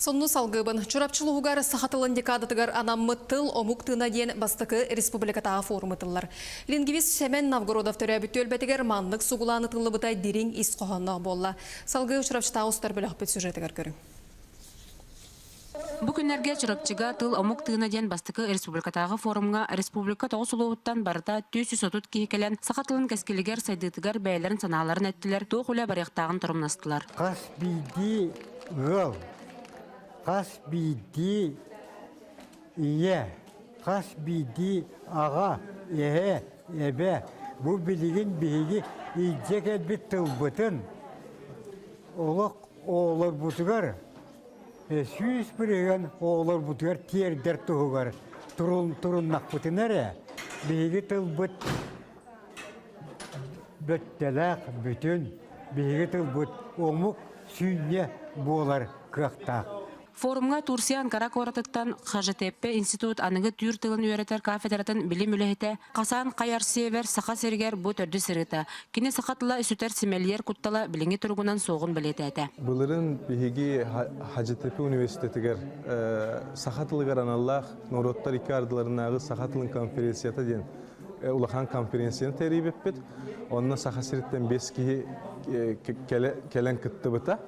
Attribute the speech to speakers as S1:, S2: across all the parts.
S1: Сонну салгыыбын. Чурапчы улууһугар саха тылын декадатыгар анаммыт тыл омук тыына диэн бастакы республикатааҕы форум ытыллар. Лингвист Сэмэн Новгородов төрөөбүт түөлбэтигэр маннык сугулаан ытыллыбыта дириҥ ис хоһоонноох буолла. Салгыы Чурапчытааҕы устар бөлөхпүт сюжетыгар көрүҥ.
S2: Бу күннэргэ Чурапчыга тыл омук тыына диэн бастакы республикатааҕы форумҥа республика тоҕус улууһуттан барыта 430 киһи кэлэн саха тылын кэскилигэр, сайдыытыгар бэйэлэрин санааларын эттилэр, туох үлэ барыахтааҕын торумнастылар.
S3: Хас биирдии ыал, хас биирдии ийэ, хас биирдии аҕа, эһэ, эбэ бу билигин биһиги илдьэ кэлбит тылбытын олох оҕолорбутугар 100% оҕолорбутугар тиэрдэр туһугар туруннахпытына эрэ биһиги тылбыт бөттөлөөх бүтүн биһиги тылбыт омук сүнньэ буолар кыахтаах.
S2: Форумҥа Турция Анкара куоратыттан ХЖТП институт аныгы түүр тылын үөрэтэр кафедратын билим үлэһитэ Хасан Хайарсевер Саха сиригэр бу төрдүс сырыыта. Кини саха тыла сүтэр симэлийэр куттала билиҥҥи туругунан суоҕун бэлиэтээтэ.
S4: Былырын биһиги Хажитепе университетыгар саха тылыгар аналлаах норуоттар икки ардыларынааҕы саха тылын конференцията диэн улахан конференцияны тэрийбиппит. Онно Саха сириттэн 5 киһи кэлэн кыттыбыта.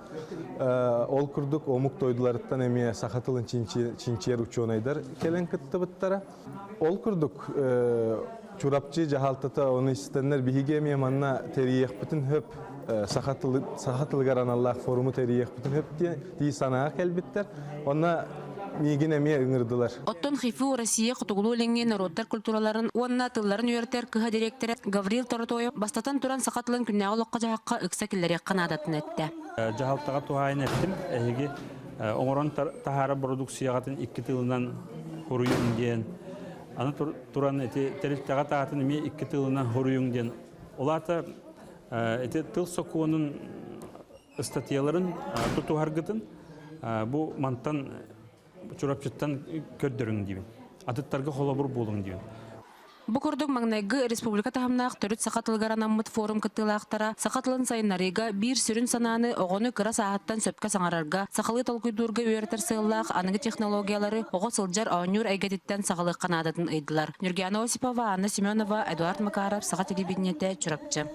S4: Ол курдук омук дойдуларыттан эмиэ саха тылын чинчийэр учуонайдар кэлэн кыттыбыттара. Ол курдук Чурапчы дьаһалтата ону истэннэр биһиги эмиэ манна тэрийиэхпитин хөп саха тылыгар аналлаах форуму тэрийиэхпитин хөп дии санааҕа кэлбиттэр. Онно миигин эмиэ ыҥырдылар.
S2: Оттон ХИФУ Россия Хотугулуу-Илиҥҥи норуоттар культураларын уонна тылларын үөрэтэр кыһа дириэктэрэ Гаврил Торотоев бастатан туран саха тылын күннээҕи олоххо-дьаһахха ыкса киллэриэххэ наадатын эттэ.
S5: Дьаһалтаҕа туһаайан эттим, эһиги оҥорон таһаарар бородууксуйаҕытын икки тылынан хуруйуҥ диэн. Аны туран ити тэрилтэҕэ таатын эмиэ икки тылынан хуруйуҥ диэн. Ол аата ити тыл сокуонун ыстатыйаларын тутуһаргытын бу мантан Чурапчыттан көрдөрүҥ диибин. Атыттарга холобур буолуҥ диибин.
S2: Бу курдук маҥнайгы республика таһымнаах төрүт саха тылыгар анаммыт форум кыттыылаахтара саха тылын сайыннарыыга биир сүрүн санааны оҕону кыра сааһыттан сөпкө саҥарарга, сахалыы толкуйдуурга үөрэтэр сыаллаах аныгы технологиялары оҕо сылдьар оонньуур эйгэтиттэн саҕалыахха наадатын ыйдылар. Нюргиана Осипова, Анна Семенова, Эдуард Макаров, Саха телевидениетэ, Чурапчы.